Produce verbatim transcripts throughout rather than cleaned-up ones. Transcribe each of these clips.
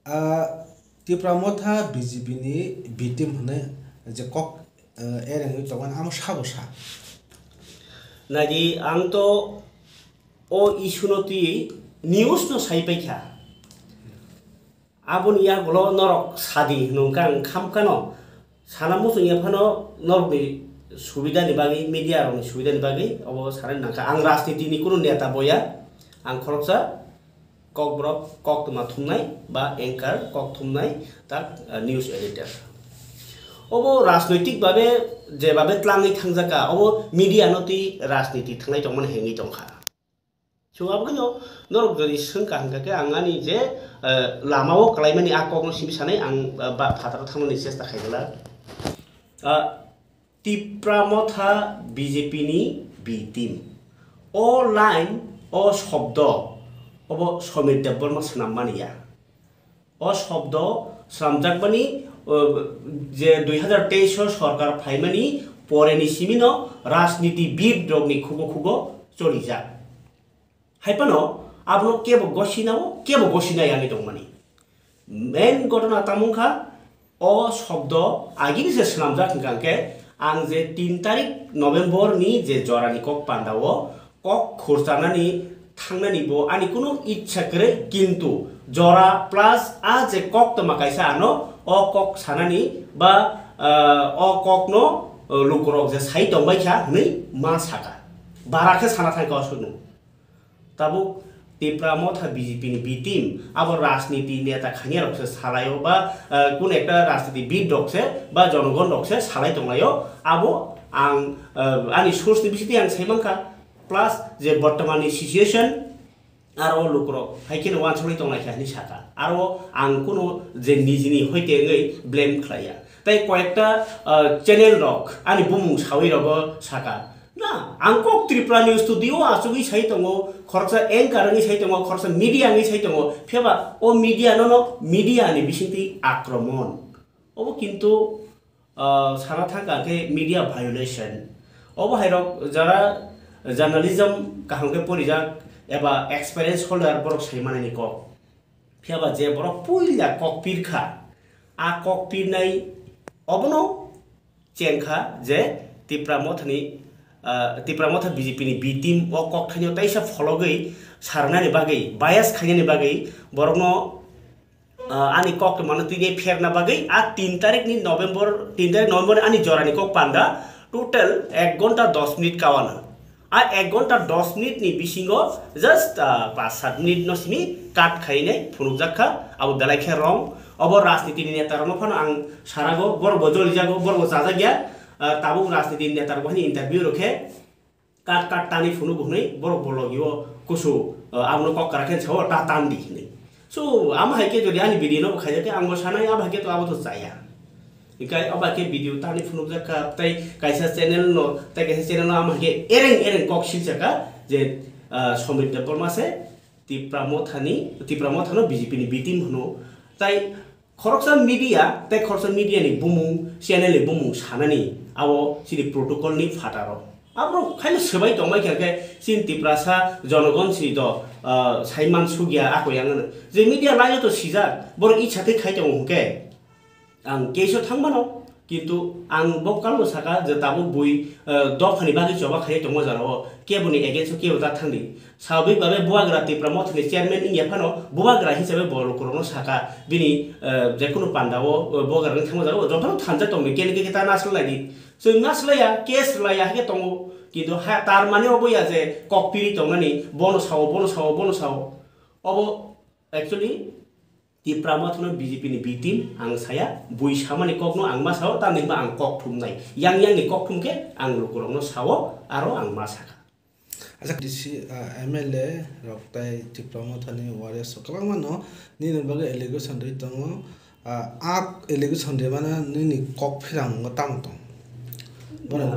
Ah, Tipra Motha B J P ni B team hwnwi je kok, eh, erengwi tongmani amo sabo sa. Naidi, ang to o issue no twi news no sai paikha. Aboni yagulo norok sadi hwnwi kha ang khamkha no. Sana muchung ya phano norokni subidani bagwi, media rokni subidani bagwi obo sanani nangkha. Ang rajniti ni kunu neta boya, ang khoroksa kokborok koktwma thumnai ba anchor kok thumnai tak, ah, news editor. Obo rajnoitik babe jebabe tlangwi thangjaka, obo media no twi rajniti thangnai tongmani hengwi tongkha. So, abo khe no, norok jodi swngkha hwnkha khe ang ani je, eh, lama o kwlaimani a kokno simi sanai ang, eh, ba phataro thangnani chesta khaijala. Ah, Tipra Motha B J P ni B team. O line, o shobdo, obo Somir Debbarma swnammani ya. O shobdo swnamjakmani, o, je dui hazar teis o sorkar phaimani poreni simino rajnitibid rokni khugo khugo cholijak. Hai phano abono kebo gosinao, kebo gosinai ani tongmani. Main gotona tamo wngkha, o shobdo agini se swnamjak hwnkha hwnkhe, ang je tin tarik November ni je jorani kok pandao kok khurchanani thangnani bo ani kunu ichha kwrwi, kintu jora plus a je koktwma kaisa ano o kok sanani ba, ah, o kokno, ah, lukurok je sai tongbaikha hwnwi ma saka. Bara khe sana thangkha o sukno. Tabuk Tipra Motha B J P ni B team, abo rajniti neta khaniya rok se salaio ba, eh, kun ekta rajniti bid rok se ba jonogon rok se salai tonglaio, abo ang, eh, ani source ni bisingtwi ang sai mankha, plus je bortoman ni situation aro lukurok hai kheno uansugwi tonglaikha hinwi saka, aro ang kuno je nijini hoite wngwi blame khlaiya, tei koyekta, eh, channel rok ani bumung sawi rogo saka, Na, ang kok Tripura News Studio achugwi sai tongo, khoroksa anchor wngwi sai tongo, khoroksa media wngwi sai tongo, phiyaba o media no, no media ni bisingtwi akromon. Obo kintu, ah, sana thangkha khe media violation. Obo hairok jara journalism kaham khe porijak eba experience holder borok sai manani kok. Phiyaba je borok puila kok pirkha, a kok pirnai obono chengkha je Tipra Mothani, ah, Tipra Motha B J P ni B team o kokthaino teisa phologwi sarnani bagwi, bias khainani bagwi borokno, ah, ani koktwmano twi pherna bagwi a tin tarik ni November, tin tarik November ani jorani kok panda total ek gonta dos minute kawana. A ek gonta dos minute ni bisingo just, ah, paanch sat minute no simi cut khainai phunukjak kha, abo belai khe wrong. Obo rajniti ni neta rokno phano ang sarago, borok bo jolijago, borok bo chajak ya. Ah, tabuk rajniti ni neta rok bo haino interview rok khe cut cut tani phunuk hwnwi borok bo logi o kusu, ah, abono kok kwrak khe sao ta tan di hwnwi. So, amo hai khe jodi ani video no bo khaijak khe ang bo sanai, abo hai khe to abo to chaya. Hinkhe abo hai khe video tani phunukjak kha, tei kaisa channel no, tei kaisa channel no amo hai khe ereng ereng kok siljak kha je, ah, Somir Debbarma se Tipra Mothani, Tipra Mothano B J P ni B team hwno. Tai khoroksa media, tei khoroksa media ni bumung, channel ni bumung sanani abo chini protocol ni phataro. Aborok khaino swbai tongbai kha khe chini Tiprasa jonogon si do, ah, saiman sugya ako yang ano. Je media line o to sijak, borok icha tei khai tongo hwnkhe. Ang case o thang mano, kintu ang bo kalo saka je tabuk bui, ah, dophani bagwi choba khai tongo jara o. Kebo ni against o kebo ta thangdi. Swabik babe bubagra Tipra Mothani chairman wngya phano bubagra hisabe bo lukurokno saka bini, ah, jekunu panda o, ah, bubagra wngwi thangma jara o jotono thansa tongdi kene khe ta naslai di. Chwng na swlaiya, case rwlaiya hai khe tongo. Kintu ha, tar mane obo ya je kok piri tongnani, bono sao, bono sao, bono sao. Obo actually Tipra Mothano B J P ni B team ang saya, bui samani kokno ang ma sao, tamni hwnba ang kok thumnai. Yang yang ni kok thum khe ang lukurokno sao, aro ang ma saka. Acha D C, ah, M L A rok tai Tipra Mothani warriors rok kwbangma no nini bagwi allegation rwi tongo. Ah, a allegation rimana nini kok phirango tamo tong? Bono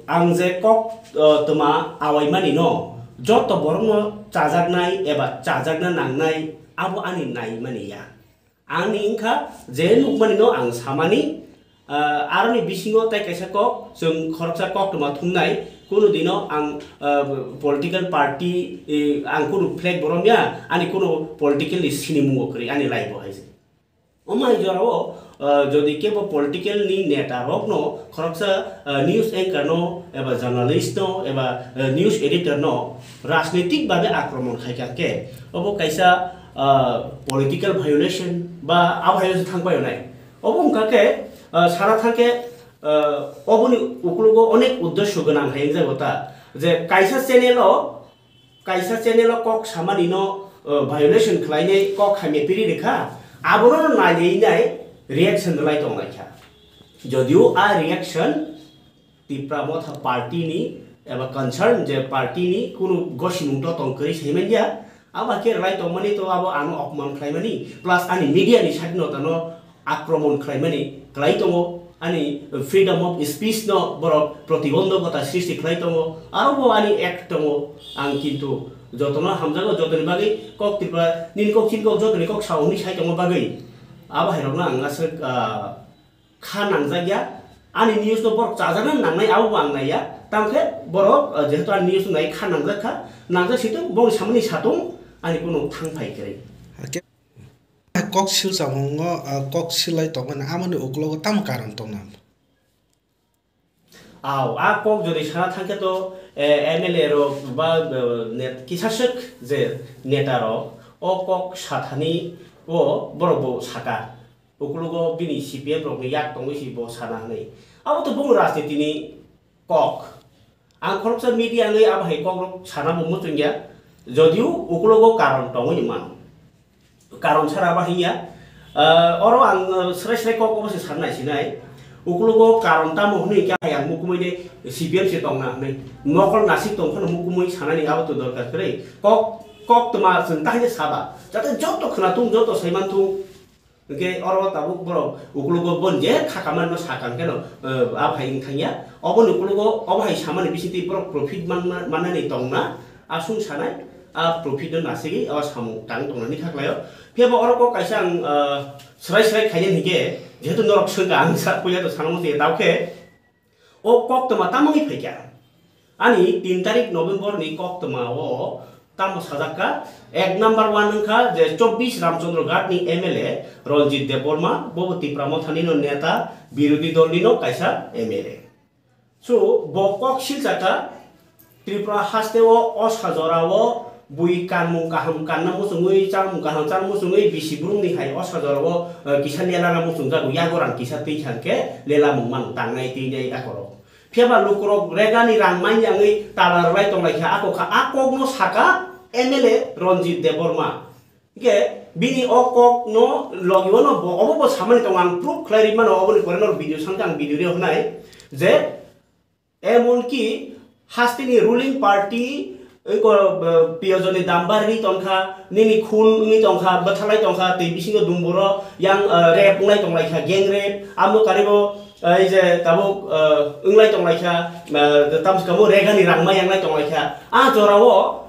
ang je kok, uh, tuma awaimani no, joto borokno chajaknai eba chajakna nangnai, abo ani naimani ya. Ani wngkha je nukmani no ang samani, uh, aroni bisingo tai kaisa kok, chwng khoroksa kok tuma thumnai, kunu dino ang, uh, political party, eh, ang kunu flag borom ya, ani kunu political ni sinimungo kwrwi ani life o hai se. Omo hai jorao, ah, jodi kebo political ni neta rokno khoroksa, ah, news anchor no eba journalist no eba, ah, news editor no rajnitik babe akromon khai kha khe, obo kaisa, ah, political violation ba abo hai thang pai nai. Obo wngkha khe, ah, sana thang khe, ah, oboni uklogo onek uddesho gwnang hai wngjago ta, je kaisa channel o, kaisa channel o kok samani no, ah, violation khlainai kok hamya piri rikha, abono no nailainai reaction rwlai tonglaikha. Jodio a reaction Tipra Motha party ni eba concern je party ni kunu gosimung to tong kwrwi saiman ya, abo khe rwlai tongmani to abo ano opman khlaimani, plus ani media ni side no tano akromon khlaimani kwlai tongo, ani freedom of speech no borok protibondhokota srishti khlai tongo, aro bo ani act tongo. Ang kintu jotono hamjago, jotoni bagwi kok Tripura nini kok chini kok jotoni kok sao hwnwi sai tongo bagwi, abo hai rokno ang aswk, ah, kha nangjak ya. Ani news no borok chajakna nangnai, abo bo ang nai ya. Tamo khe borok, ah, jehetu ani news no nai kha nangjak kha, nangjak si tong, boni samani sa tong, ani kunu thang phai kwrwi. Hakhe kok sil chamungo, ah, kok silai tongmani amoni uklogo tamo karon tongna? Au, a kok jodi sana thang khe to, eh, M L A rok ba, eh, net-, kisa swk je neta rok o kok sathani o borok bo saka. Uklogo bini C P M rokni yak tongwi si bo sana hwnwi. Abo to bung rajniti ni kok. Ang khoroksa media wngwi abo hai kok rok sana bo muchung ya. Jodio uklogo karon tongwi mano. Karon sara abo hiya. Ah, oro ang, ah, srai srai kok obo se sanai sinai. Uklogo karon tamo hwnwi khe hai ang mukumui de C P M se tongna hwnwi. Mokol nasik tong phano mukumui sanani abo to dorkar kwrwi. Kok, kok tma chwng tahai saba. Jate joto khwnathung, joto saimanthung. Hwnkhe oro tabuk borok uklogo bon je khakamanno sakang kheno, eh, a bahai wng thangya. Oboni uklogo o bahai samani bisingtwi borok profit manma-, mannani tongna, aswng sanai, a profit no nasigwi o samung tang tongnani kha khlaio. Phiya bo oro kok kaisa ang, eh, srai srai khainani hinkhe, jehetu norok swngkha ang sa puila to sanamo se tao khe, o koktwma tamo wngwi phaikha? Ani tin tarik November ni koktwma o tamo sajak kha, ek number one wngkha je chobbish Ramchandra Ghat ni M L A Ranjit Debbarma, bo bo Tipra Motha ni no neta, birodhi dol ni no kaisa M L A. So, bo kok silchakha, Tripura haste o osa jora o bui kanmung kaham kanna muchungwi, chamung kaham chana muchungwi, bisi brumni hai osa jora o, eh, kisa lela na muchungjago, yago rang kisa twi kha khe lela mung mano tangnai twi nai akorok. Phiya ba lukurok regani rang man yangwi tala rwlai tonglaikha, ako kha, a kokno saka M L A Ranjit Debbarma. Hingke bini o kokno logi ono bo, obo bo samani tongo, ang proof khlai ri mano, oboni pore no video sangkha ang video rio hwnai je, emonki hasteni ruling party, oi ko, eh, piyojoni dam barwi tongkha, nini khun wngwi tongkha, bwtharlai tongkha, tei bisingo dumboro yang, eh, rape wnglai tonglaikha, gang rape, amo karibo, eh, ei je tabuk, eh, wnglai tonglaikha, eh, tamo kamo regani rangma yanglai tonglaikha. A jorao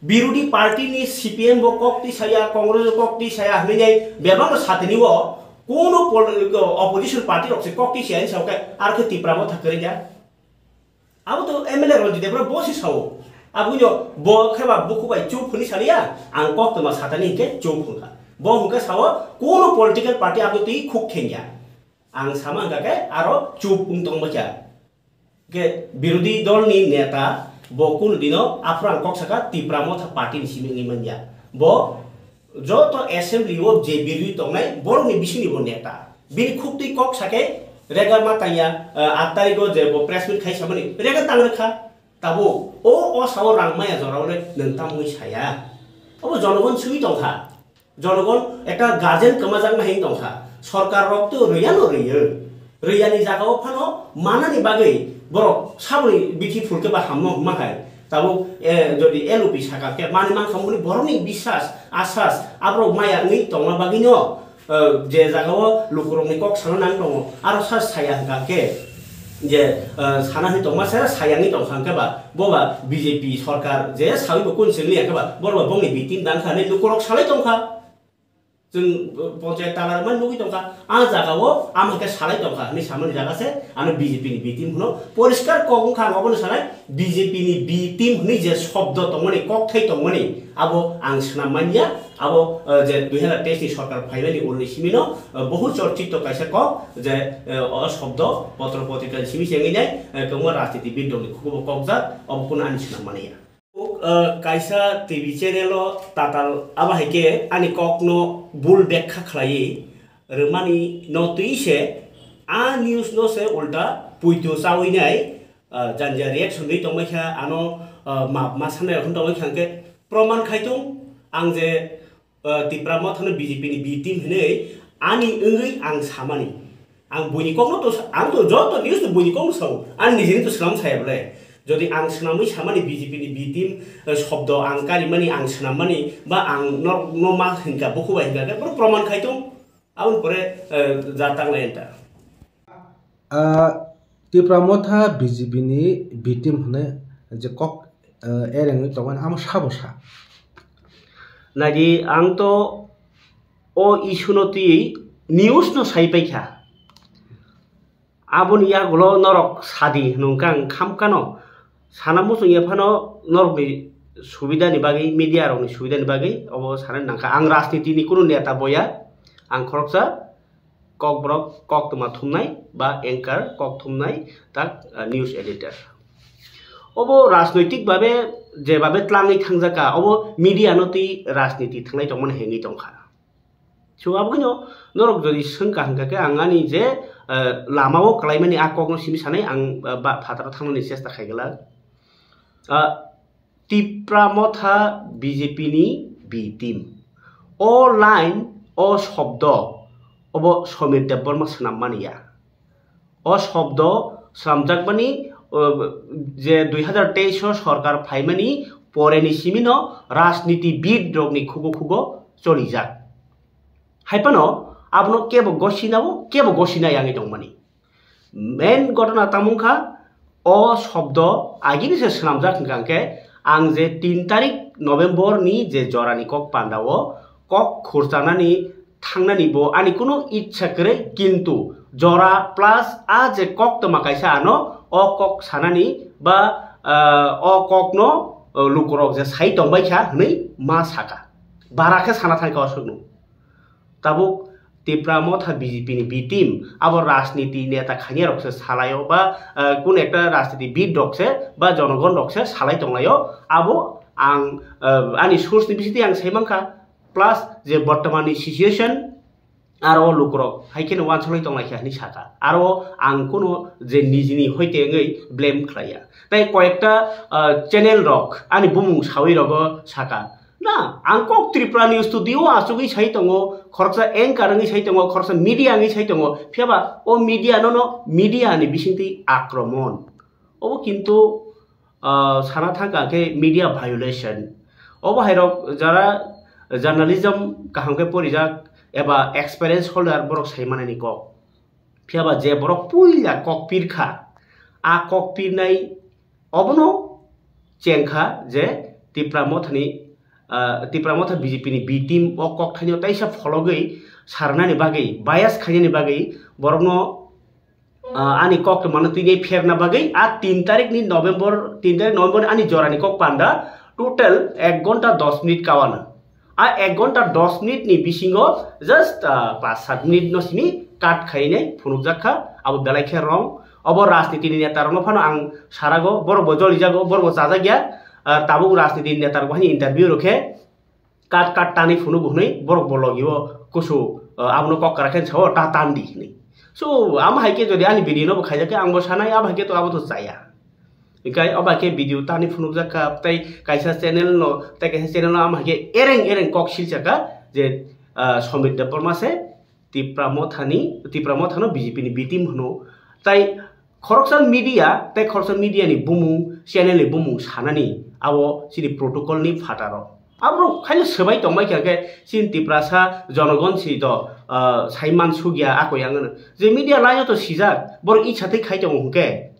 birodhi party ni C P M bo kok twi saya, Congress bo kok twi saya, hwnwi nai bebak no satini o, kono pol-, opposition party rok se kok twi saya ni sao khe, ar khe Tipra bo thakre ya. Abo to M L A Ranjit Debbarma bo se sao. Aboni bo khe ba buku bai chup hwnwi saliya, ang kok toma satani hinkhe chup hwnkha. Bo hwnkhe sao, kono political party abo twi khuk khengya. Ang sama hwnkha khe aro chup wng tongma kha. Ke birodhi dol ni neta bo kunu dino aphuru ang kok saka Tipra Motha party ni simi wngwi manya. Bo joto assembly o je birodhi tongnai borok ni bising ni bo neta. Bini khuk twi kok sake rega ma tangya, eh, aat tarikh o je bo press meet khai samani rega tang rwkha. Tabuk o, o sao rang maya jora o le nwng tamwi saya. Obo jonogon simi tongkha. Jonogon ekta guardian kwmajakma hing tongkha. Sorkar rok to rwya no rwyo. Rwya ni jaga o phano manani bagwi borok saboni bithi phulke ba hamno hwnma hai. Tabuk, eh, jodi L O P saka khe mani mankha muni borok ni biswas, aswas, aborok maya wngwi tongma bagwi no, eh, je jaga o lukurok ni kok sana nang tongo, aro sa saya hwnkha khe je, eh, sana hwnwi tongma se saya wngwi tongkha hwnkhe ba, bo ba B J P sorkar je sawi bo kun sengli hwnkhe ba, borok ba bongni victim dang kha hinwi lukurok salai tongkha. Chwng, uh, ponchayat tala rwmani nugwi tongkha, a jagao ama khe salai tongkha hinwi samani jaga se ano B J P ni B team hwno. Poriskar kok wngkha ang obono sanai, B J P ni B team hwnwi je shobdo tongmani, kokthai tongmani, abo ang swnam manya. Abo, uh, je dui hazar teis ni sorkar phaimani ulni simino, uh, bohu chorchito kaisa kok je, uh, o shobdo potro potrika ni simi se wngwi nai, uh, kwbangma rajnitibid rokni khukubo kokjak, obo kunu ani swnam mani ya. Uk, uh, kaisa T V channel o tatal abo hai khe ani kokno bul bekha khlaiwi rwmani no twi se a news no se ulta puito chawi nai, uh, janja reaction rwi tongbai kha ano, uh, map ma sanai rok tongbai kha hwnkhe proman khai tung ang je uh, Tipra Motha no B J P ni B team hinwi ani wngwi ang samani. Ang buini kokno to sa-, ang to joto news to buini kokno sao. Ang nijini to swnam saya bole. Jodi ang swnamwi samani B J P ni B team, uh, shobdo ang karimani, ang swnam mani, ba ang no, no ma hinka, bukhu bai hinka, boro proman khai tung. Aboni pore, uh, ja tanglai enta. Ah, Tipra Motha B J P ni B team hwnwi je kok, ah, erengwi tongmani amo sabo sa. Naidi ang to o issue no twi news no sai paikha. Aboni yagulo norok sadi hwnwi kang khamkano sana muchung yaphano norokni subidani bagwi, media rokni subidani bagwi obo sanani nangkha. Ang rajniti ni kunu neta boya, ang khoroksa kokborok koktwma thumnai ba anchor kok thumnai tak, ah, news editor. Obo rajnoitik babe jebabe tlangwi thangjaka, obo media no twi rajniti thanglai tongmani hengwi tongkha. So, abo khe no norok jodi swngkha hwnkha khe ang ani je, ah, lama o kwlaimani a kokno simi sanai ang, ah, ba phataro thangnani chesta khai glak. Ah, Tipra Motha B J P ni B team. O line, o shobdo, obo Somir Debbarma swnam mani ya. O shobdo swnamjakmani, o, je dui hazar teis o sorkar phaimani poreni simino rajnitibid rokni khugo khugo cholijak. Haiphano abono kebo gosinao, kebo gosinai wngwi tongmani. Main gotona tamo wngkha, o shobdo agini se swnamjak hwnkha hwnkhe, ang je tin tarik November ni je jorani kok panda o kok khurchanani thangnani bo ani kunu ichha kwrwi, kintu jora plus a je koktwma kaisa ano o kok sanani ba, ah, o kokno, ah, lukurok je sai tongbai kha hwnwi ma saka. Bara khe sana thangkha o swkno. Tabuk Tipra Motha B J P ni B team, abo rajniti neta khaniya rok se salaio ba, ah, kun ekta rajniti bid rok se ba jonogon rok se salai tonglaio, abo ang, ah, ani source ni bisingtwi ang sai mankha, plus je bortoman ni situation, aro lukurok hai kheno uansuknai tonglaikha hinwi saka, aro ang kuno je nijini hoite wngwi blame khlaiya, tei koyekta, ah, channel rok ani bumung sawi rogo saka, Na, ang kok Tripura News Studio o achugwi sai tongo, khoroksa anchor wngwi sai tongo, khoroksa media wngwi sai tongo. Phiya ba o media no, no, media ni bisingtwi akromon. Obo kintu, ah, sana thangkha khe media violation. Obo hai rok jara journalism kaham khe porijak eba experience holder borok sai manani kok. Phiya ba je borok puila kok pirkha, a kok pirnai obono chengkha je Tipra Mothani, ah, Tipra Motha B J P ni B team o kok thaino taisa phologwi sarnani bagwi, bias khainani bagwi borokno, ah, ani kok mano tini pherna bagwi a tin tarik ni November, tin tarik November ni ani jorani kok panda total ek gonta dos minute kawana. A ek gonta dos minute ni bisingo just, ah, paanch sat minute no simi cut khainai phunukjak kha, abo belai khe wrong. Obo rajniti ni neta rokno phano ang sarago, borok bo jolijago, borok bo chajakya, ah, tabuk rajniti ni neta rok bo haino interview rok khe cut cut tanwi phunugo hwnwi borok bo logi o kusu, ah, abono kok kwrak khe sao ta tan di hwnwi. So, amo hai khe jodi ani video no bo khaijak khe ang bo sanai, abo hai khe to abo to chaya. Hinkhe obo hai khe video tani phunukjak kha, tei kaisa channel no, tei kaisa channel no amo hai khe ereng ereng kok silsa kha je, ah, Somir Debbarma se Tipra Mothani, Tipra Mothano B J P ni B team hwno. Tai khoroksa media, tei khoroksa media ni bumung, channel ni bumung sanani abo chini protocol ni phataro. Aborok khaino swbai tongbai kha khe chini Tiprasa jonogon si do, ah, saiman sugya ako yang ano. Je media line o to sijak, borok icha tei khai tongo hwnkhe.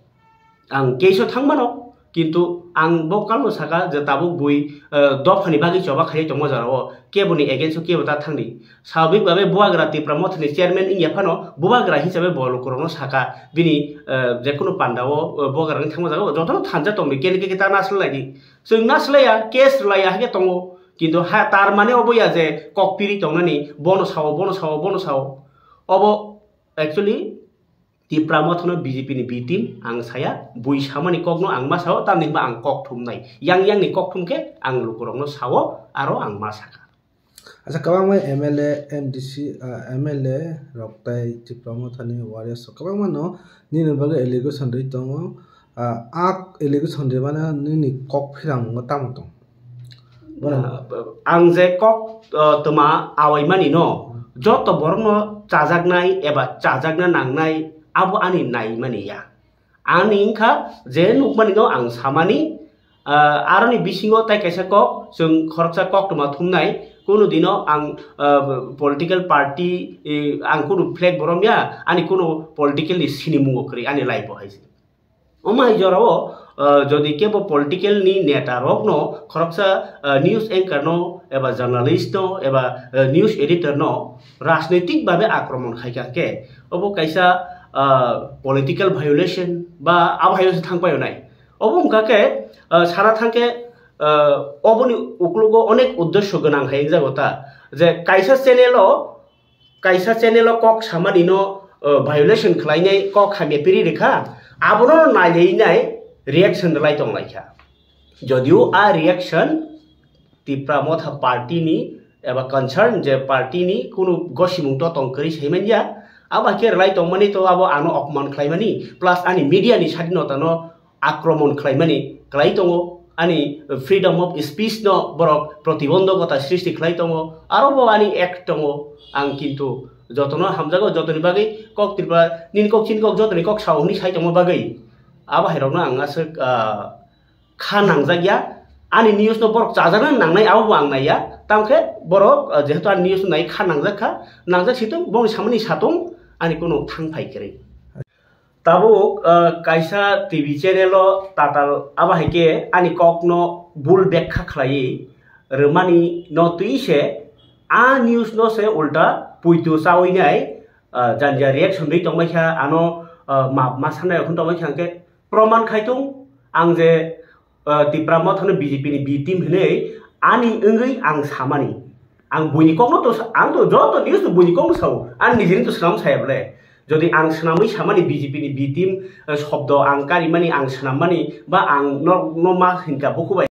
Ang case o thangmano, Kintu ang bo kalno saka je tabuk bui, eh, dophani bagwi choba khaio tongma jorao, keboni against o kebo ta thangdi. Swabik babe Bubagra Tipra Mothani chairman wngya phano Bubagra hisabe bo lukurokno saka bini, eh, jekunu pandao, eh, Bubagra wngwi thangma jagao jotono thanja tongdi, kene keke ta naslai di. Chwng naslaiya, case rwlaiya haikhe tongo. Kintu ha, tar mane obo ya je kok piri tongnani, bono sao, bono sao, bono sao. Obo actually Tipra Mothano B J P ni B team ang saya, bui samani kokno ang ma sao, tamni hwnba ang kok thumnai. Yang yang ni kok thum khe ang lukurokno sao, aro ang ma saka. Acha, kwbangma M L A, M D C, ah, M L A rok tai Tipra Mothani warriors rok kwbangma no nini bagwi allegation rwi tongo. Ah, a allegation rwmano nini kok phirang wngma tamo tong? Bono Ah, ang je kok, ah, twma awaimani no, joto borokno chajaknai eba chajakna nangnai, abo ani naimani ya. Ani wngkha je nukmani no ang samani, ah, aroni bisingo tai kaisa kok, chwng khoroksa kok twma thumnai, kunu dino ang, ah, political party, eh, ang kunu flag borom ya, ani kunu political ni sinimungo kwrwi ani life o hai se. Omo hai jorao, ah, jodi kebo political ni neta rokno khoroksa, ah, news anchor no eba journalist no eba, ah, news editor no rajnitik babe akromon khaikha khe, obo kaisa, ah, political violation ba abo hai se thangpai onai. Obo wngkha khe, ah, sana thangkhe, ah, oboni uklogo onek uddesho gwnang hai wngjago ta, je kaisa channel o, kaisa channel o kok samani no, ah, violation khlainai kok hamya piri rikha, abono nailainai reaction rwlai tonglaikha. Jodio a reaction Tipra Motha Party ni eba concern je party ni kunu gosimung to tong kwrwi saimanya, abo khe rwlai tongmani to abo ano opman khlaimani, plus ani media ni sadinota no akromon khlaimani khlai tongo, ani freedom of speech no borok protibondhokota srishti khlai tongo, aro bo ani act tongo. Ang kintu jotono hamjago, jotoni bagwi kok Tripura nini kok chini kok jotoni kok sao hwnwi sai tongma bagwi abo hai rokno ang aswk, ah, kha nangjak ya. Ani news no borok chajakna nangnai, abo bo ang nai ya. Tamkhe borok, ah, jehetu ani news no nai kha nangjak kha, nangjak situng, bongni samani satung, ani kunu thang phai kwrwi. Tabuk, ah, kaisa T V channel o tatal abo hai khe ani kok no bul bekha khlaiwi rwmani no twi se, a news no se ulta puitu chawi nai, ah, janja reaction rwi tongmai kha, ano, ah, map ma sanai rok tongmai kha, hwnkhe proman khai tung ang je, ah, Tipra Mothano B J P ni B team hinwi ani wngwi ang samani. Ang buini kokno to sa-, ang to joto news to buini kokno sao. Ang nijini to swnam saya bole. Jodi ang swnamwi samani B J P ni B team, ah, shobdo ang karimani, ang swnammani, ba ang no, no ma hinka buku bai.